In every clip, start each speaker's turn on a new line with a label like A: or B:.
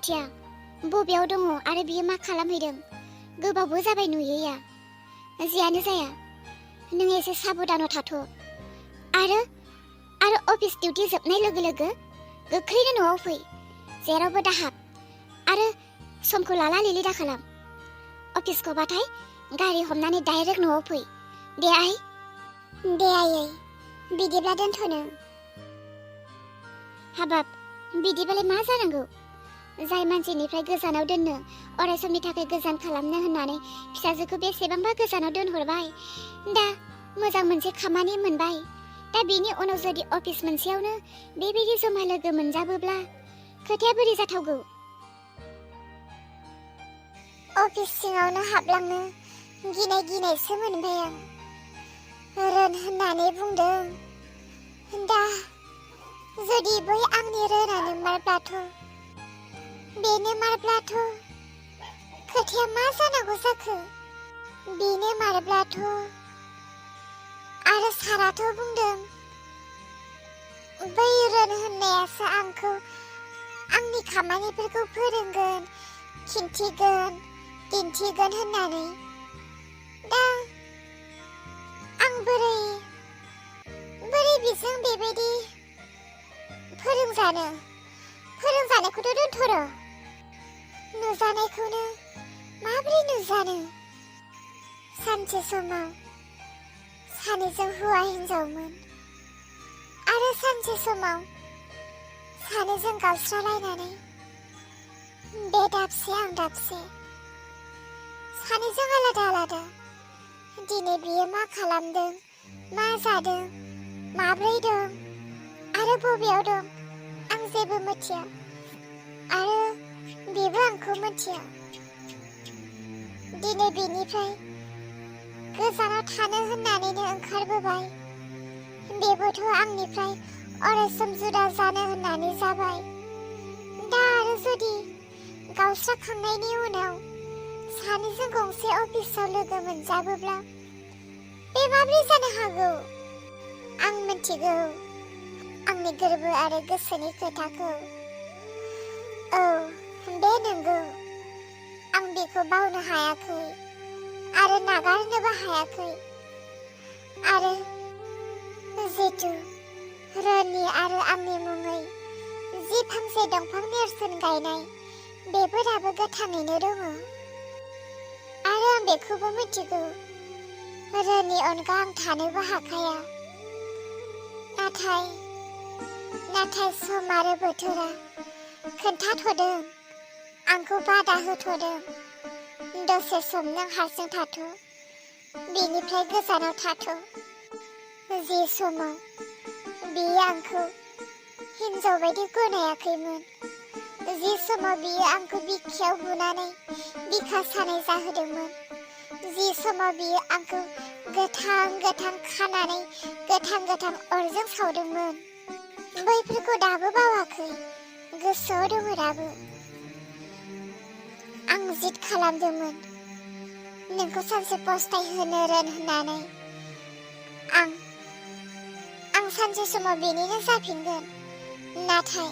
A: मिथिया बबेयाव दङ आरो बियो मा खालामहैदों। गोबावबो जाबाय नुयैया। जियानो जाया नों एसे साबधानाव थाथ' आरो अफिस डिउटि जोबनाय लोगो लोगो गोख्रैनो न'आव फै। जेरावबो दाहाब आरो समखौ लाला लिलि दाखालाम। अफिस गबाथाय गारि हमनानै डाइरेक्ट न'आव फै। दे आइ। दे आयै बिदिब्ला दोनथ'नो। हाबाब बिदिबालाय मा जानांगौ? जाय मानसिनिफ्राय गोजानाव दोननो अराय समनि थाखाय गोजान खालामनो होननानै फिसाजोखौ बेसेबांबा गोजानाव दोनहरबाय। दा मोजां मोनसे खामानि मोनबाय। दा बेनि उनाव जुदि अफिस मोनसेयावनो बेबायदि जमा लोगो मोनजाबोब्ला खोथाया बोरै जाथावगौ? अफिस सिङावनो हाबलांनो गिनायसो मोनबाय आं। रोन होननानै बुंदों। दा जुदि बै आंनि रोनानो मारब्लाथ' बेनो मारब्लाथ' खोथाया मा जानांगौ जाखो? बेनो मारब्लाथ' आरो साराथ' बुंदों बै रोन होननायासो आंखौ आंनि खामानिफोरखौ फोरोंगोन, खिन्थिगोन, दिन्थिगोन होननानै। दा आं बोरै बिजों बेबायदि फोरोंजानायखौथ' दोनथ'र'। नुजानायखौनो माबोरै नुजानो? सानसे समाव सानैजों हौवा हिन्जावमोन आरो सानसे समाव सानैजों गावस्रालायनानै बे दाबसे आं दाबसे सानैजों आलादा आलादा। दिनै बियो मा खालामदों, मा जादों, माब्रै दं आरो बबेयाव दं आं जेबो मिथिया आरो बेबो आंखौ मिथिया। दिनै बेनिफ्राय गोजानाव थानो होननानैनो ओंखारबोबाय। बेबोथ' आंनिफ्राय अरायसम जुदा जानो होननानै जाबाय। दा आरो जुदि गावस्राखांनायनि उनाव सानैजों गंसे अफिसाव लोगो मोनजाबोब्ला बे माबोरै जानो हागौ? आं मिथिगौ आंनि गोरबो आरो गोसोनि खोथाखौ। औ बे नंगौ। आं बेखौ बावनो हायाखै आरो नागारनोबो हायाखै। आरो जितु रोनि आरो आंनि मुङै जि फांसे दंफां नेरसोन गायनाय बेबो दाबो गोथाङैनो दङ। आरो आं बेखौबो मिथिगौ रोनि अनगा आं थानोबो हाखाया। नाथाय सम आरो बोथोरा खोन्थाथ'दों, आंखौ बादा होथ'दों। दसे सम नों हारसिं थाथ', बेनिफ्राय गोजानाव थाथ'। जि समाव बियो आंखौ हिन्जाव बायदि गनायाखैमोन, जि समाव बियो आंखौ बिखायाव बुनानै बिखा सानाय जाहोदोंमोन, जि समाव बियो आंखौ गोथां खानानै गोथां अरजों सावदोंमोन, बैफोरखौ दाबो बावाखै, गोसोआव दङ दाबो। आं जिद खालामदोंमोन नोंखौ सानसे फस्थायहोनो रोन होननानै। आं सानसे समाव बेनिनो जाफिनगोन। नाथाय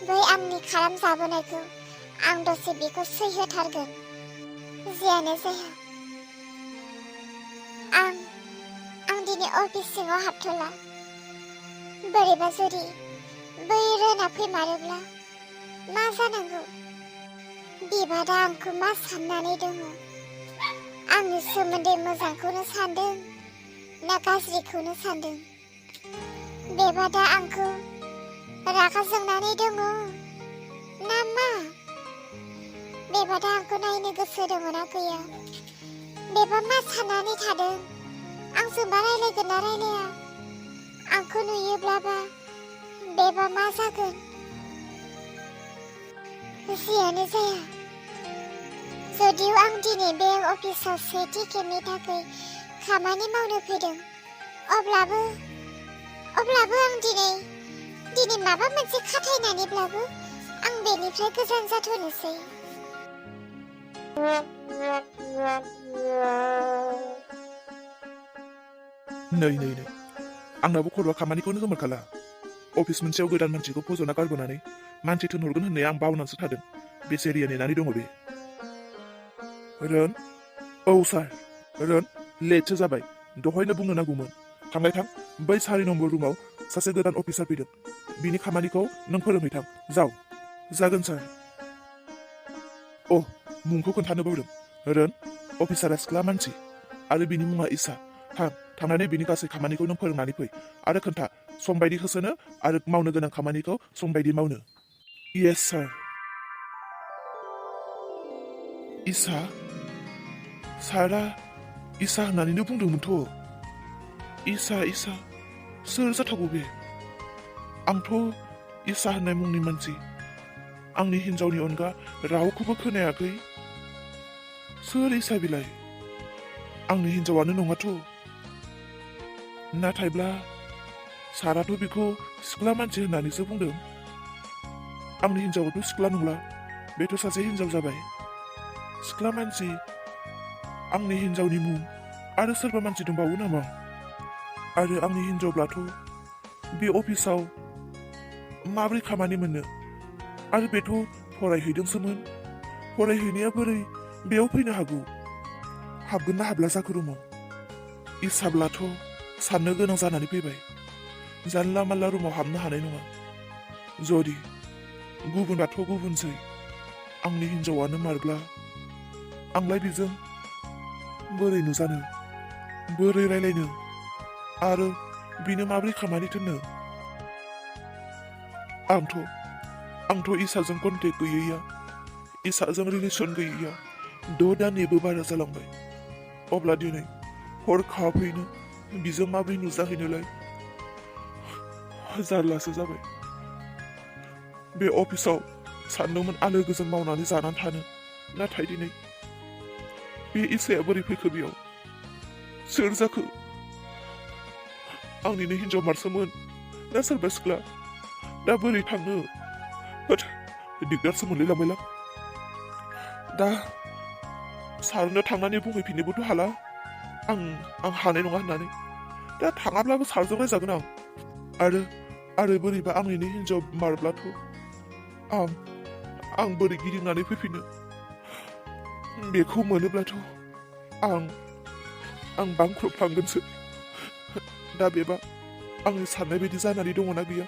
A: बै आंनि खालामजाबोनायखौ आं दसे बेखौ सैहोथारगोन। जियानो जाया आं दिनै अफिस सिङाव हाबथ'ला। बोरैबा जुदि बै रोना फैमारोब्ला मा जानांगौ? बिबा दा आंखौ मा साननानै दङ? आंनि सोमोन्दै मोजांखौनो सानदों ना गाज्रिखौनो सानदों? बेबा दा आंखौ रागा जोंनानै दङ ना मा? बेबा दा आंखौ नायनो गोसो दङ ना गैया? बेबा मा साननानै थादों? आंजोंबा रायलायगोन ना रायलाया? आंखौ नुयोब्लाबा बेबा मा जागोन? जियानो जाया, जुदिव आं दिनै बे अफिसाव सेथि खेबनि थाखाय खामानि मावनो फैदों, अब्लाबो आं दिनै माबा मोनसे खाथायनानैब्लाबो आं बेनिफ्राय गोजान जाथ'नोसै।
B: नै आंनाबो खर'आ खामानिखौनो गोमोरखाला। अफिस मोनसेयाव गोदान मानसिखौ फज'ना गारबोनानै मानसि थिनहरगोन होननाया आं बावनानैसो थादों। बेसे एरिया नेनानै दङ बे रोन औ सार रोन लेटसो जाबाय दहायनो बुंनो नांगौमोन थांलाय थां बै 4 नम्बर रुमाव सासे गोदान अफिसार फैदों बिनि खामानिखौ नों फोरोंहैथां जाव जागोन सार मुंखौ खोन्थानो बावदों रोन अफिसारा सिख्ला मानसि आरो बिनि मुङा इसा थांनानै बिनि गासै खामानिखौ नों फोरोंनानै फै आरो खोन्था सम बायदि होसोनो आरो मावनो गोनां खामानिखौ सम बायदि मावनो येस सार इसा सारा इसा होननानैनो बुंदोंमोनथ' इसा सोर जाथावगौ बे आंथ' इसा होननाय मुंनि मानसि आंनि हिन्जावनि अनगा रावखौबो खोनायाखै सोर इसा बिलाय आंनि हिन्जावानो नङाथ' नाथायब्ला साराथ' बेखौ सिख्ला मानसि होननानैसो बुंदों आंनि हिन्जावाथ' सिख्ला नंला बेथ' सासे हिन्जाव जाबाय सिख्ला मानसि आंनि हिन्जावनि मुं आरो सोरबा मानसि दंबावो नामा आरो आंनि हिन्जावब्लाथ' बे अफिसाव माबोरै खामानि मोननो आरो बेथ' फरायहैदोंसोमोन फरायहैनाया बोरै बेयाव फैनो हागौ हाबगोन ना हाबला जाखो रुमाव इसाब्लाथ' साननो गोनां जानानै फैबाय जानला मानला रुमाव हाबनो हानाय नङा जुदि गुबुनबाथ' गुबुनसै आंनि हिन्जावानो मारब्ला आंलाय बेजों बोरै नुजानो बोरै रायलायनो आरो बिनो माबोरै खामानि थिननो आंथ' इसाजों कन्टेक्ट गैयैया इसाजों रिलेसन गैयैया 6 दाननिबो बारा जालांबाय अब्ला दिनै हरखाबैनो बिजों माबोरै नुजाहैनोलाय जारलासो जाबाय बे अफिसाव सानदोंमोन आलो गोजोन मावनानै जानानै थानो नाथाय दिनै बे इसाया बोरै फैखो बेयाव सोर जाखो आंनिनो हिन्जाव मारसोमोन ना सोरबा सिख्ला दा बोरै थांनो दिगदारसो मोनलायलांबायलां दा सारनो थांनानै बुंहैफिननोबोथ' हाला आं हानाय नङा होननानै दा थाङाब्लाबो सारजों रायजागोन आरो बोरैबा आंनिनो हिन्जाव मारब्लाथ' आं बोरै गिदिंनानै फैफिनो बेखौ मोनोब्लाथ' आं बांख्रबफ्लांगोनसो दा बेबा आंनि साननाय बायदि जानानै दङना गैया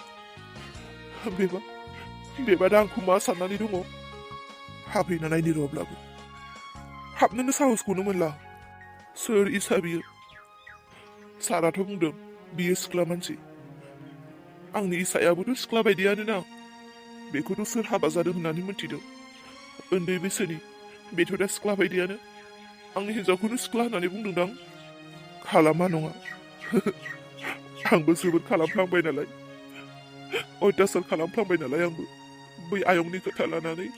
B: बेबा दा आंखौ मा साननानै दङ हाबहैना नायनि र' अब्लाबो हाबनोनो साहसखौनो मोनला सोर इसा बियो साराथ' बुंदों बियो सिख्ला मानसि आंनि इसायाबोथ' सिख्ला बायदियानो ना बेखौथ' सोर हाबा जादों होननानै मिथिदों उन्दै बैसोनि बेथ' दा सिख्ला बायदियानो आंनि हिन्जावखौनो सिख्ला होननानै बुंदोंदां खालामा नङा आंबो जोबोद खालामफ्लांबाय नालाय अयथासार खालामफ्लांबाय नालाय आंबो बै आयंनि खोथा लानानै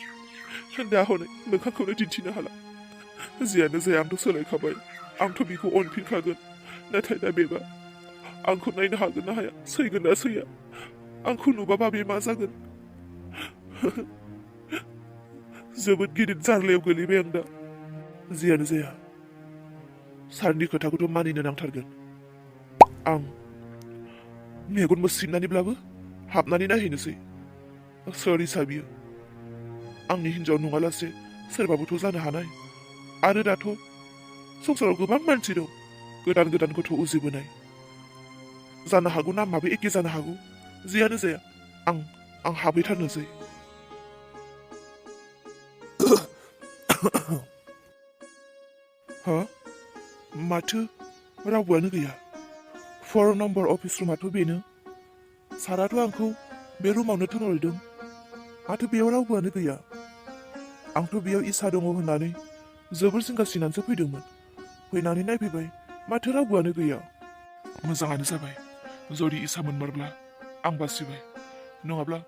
B: दा हनै मोखांखौनो दिन्थिनो हाला जियानो जाया आंथ' सोलायखाबाय आंथ' बिखौ अनफिनखागोन नाथाय दा बेबा आंखौ नायनो हागोन ना हाया सैगोन ना सैया आंखौ नुबाबा बे मा जागोन जोबोद गिदिर जार्लायाव गोलैबाय आं दा जियानो जाया सारनि खोथाखौथ' मानिनो नांथारगोन आं मेगन मोसिबनानैब्लाबो हाबनानै नायहैनोसै सोर इसा बियो आंनि हिन्जाव नङालासे सोरबाबोथ' जानो हानाय आरो दाथ' संसाराव गोबां मानसि दं गोदान गथ' उजिबोनाय जानो हागौ नामाबो एखे जानो हागौ जियानो जाया आं हाबहैथारनोसै माथो रावबोआनो गैया 4 नम्बर अफिस रुमाथ' बेनो साराथ' आंखौ बे रुमावनो थिनहरदों माथो बेयाव रावबोआनो गैया आंथ' बेयाव इसा दङ होननानै जोबोर जिंगासिनानैसो फैदोंमोन फैनानै नायफैबाय माथो रावबोआनो गैया मोजाङानो जाबाय जुदि इसा मोनमारब्ला आं बासिबाय नङाब्ला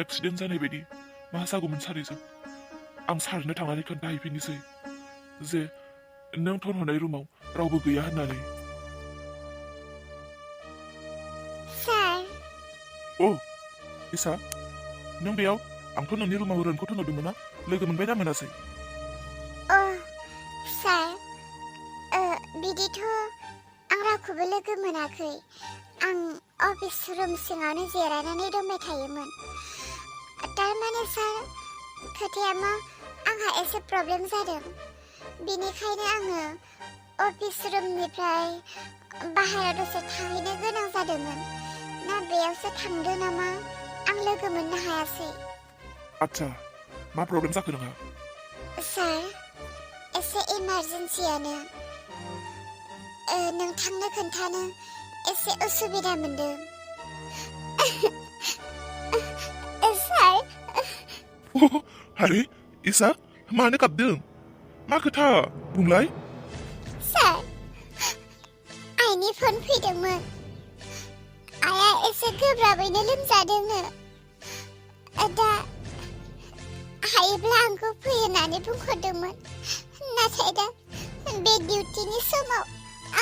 B: एक्सिडेन्ट जानाय बायदि मा जागौमोन सारिजों आं सारनो थांनानै खोन्थाहैफिननोसै जे नों थिनहरनाय रुमाव रावबो गैया होननानै इसा नों बेयाव आंथ' नोंनि रुमाव रोनखौ थिनहरदोंमोन ना लोगो मोनबाय ना मोनासै
A: बिदिथ' आं रावखौबो लोगो मोनाखै आं अफिस रुम सिङावनो जिरायनानै दंबाय थायोमोन थारमाने सार खोथाया मा आंहा एसे प्रब्लेम जादों बेनिखायनो आङो अफिस रुमनिफ्राय बाहेरायाव दसे थाहैनो गोनां जादोंमोन ना बेयावसो थांदो नामा आं लोगो मोननो हायासै
B: आच्छा मा प्रब्लेम जाखो नोंहा
A: सार एसे इमारजेन्सियानो नोंथांनो खोन्थानो एसे उसुबिदा मोनदों सार
B: आरे इसा मानो गाबदों मा खोथा बुंलाय
A: सार आइनि फन फैदोंमोन आइया एसे गोब्राबैनो लोमजादोंनो दा हायोब्ला आंखौ फै होननानै बुंहरदोंमोन नाथाय दा बे डिउटिनि समाव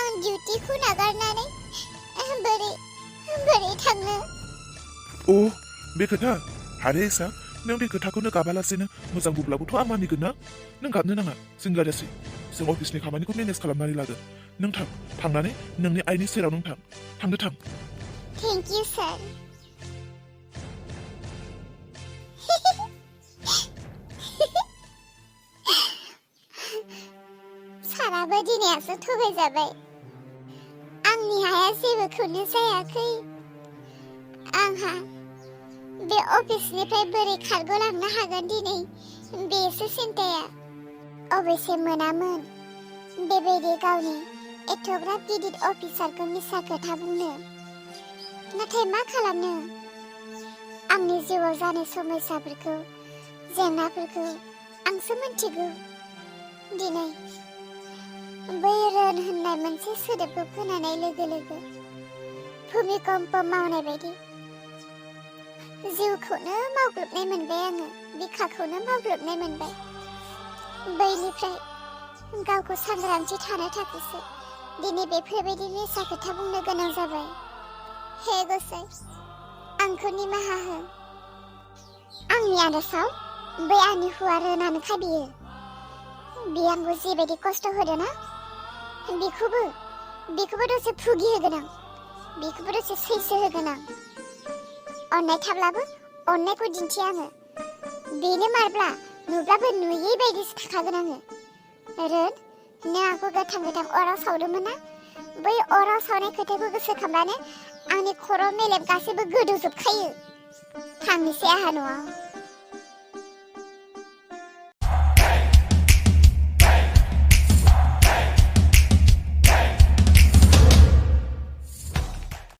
A: आं डिउटिखौ नागारनानै बोरै थांनो
B: अ बे खोथा आरे इसा नों बे खोथाखौनो गाबालासेनो मोजां बुंब्लाबोथ' आं मानिगोन ना नों गाबनो नाङा जिंगा दासै जों अफिसनि खामानिखौ मेनेज खालामनानै लागोन नों थांनानै नोंनि आइनि सेराव नों थांदो थां
A: थेंक इउ सार साराबो दिनैयासो थगायजाबाय आंनि हाया जेबोखौनो जायाखै आंहा बे अफिसनिफ्राय बोरै खारग'लांनो हागोन दिनै बेसो सिन्ताया अबयसे मोनामोन बेबायदि गावनि एथ'ग्राब गिदिर अफिसारखौ मिसा खोथा बुंनो नाथाय मा खालामनो आंनि जिउआव जानाय समस्याफोरखौ जेंनाफोरखौ आंसो मिन्थिगौ दिनै बै रोन होननाय मोनसे सोदोबखौ खोनानाय लोगो लोगो भुमिकम्प मावनाय बायदि जिउखौनो मावग्लोबनाय मोनबाय आङो बिखाखौनो मावग्लोबनाय मोनबाय बैनिफ्राय गावखौ सांग्रांथि थानो थाखायसो दिनै बेफोरबायदि मिसा खोथा बुंनो गोनां जाबाय हे गसाइ आंखौ निमाहा हो आंनि आन्दासाव बै आंनि हौवा रोनानोखा बियो आंखौ जिबायदि खस्थ' होदों ना बेखौबो दसे फुगि होगोन आं बेखौबो दसे सैसो होगोन आं अननाय थाब्लाबो अननायखौ दिन्थि आङो बेनो मारब्ला नुब्लाबो नुयै बायदिसो थाखागोन आङो रोन नों आंखौ गोथां अराव सावदोंमोन ना बै अराव सावनाय खोथाखौ गोसोखांब्लानो आंनि खर' मेलेम गासैबो गोदौजोबखायो थांनोसै आंहा न'आव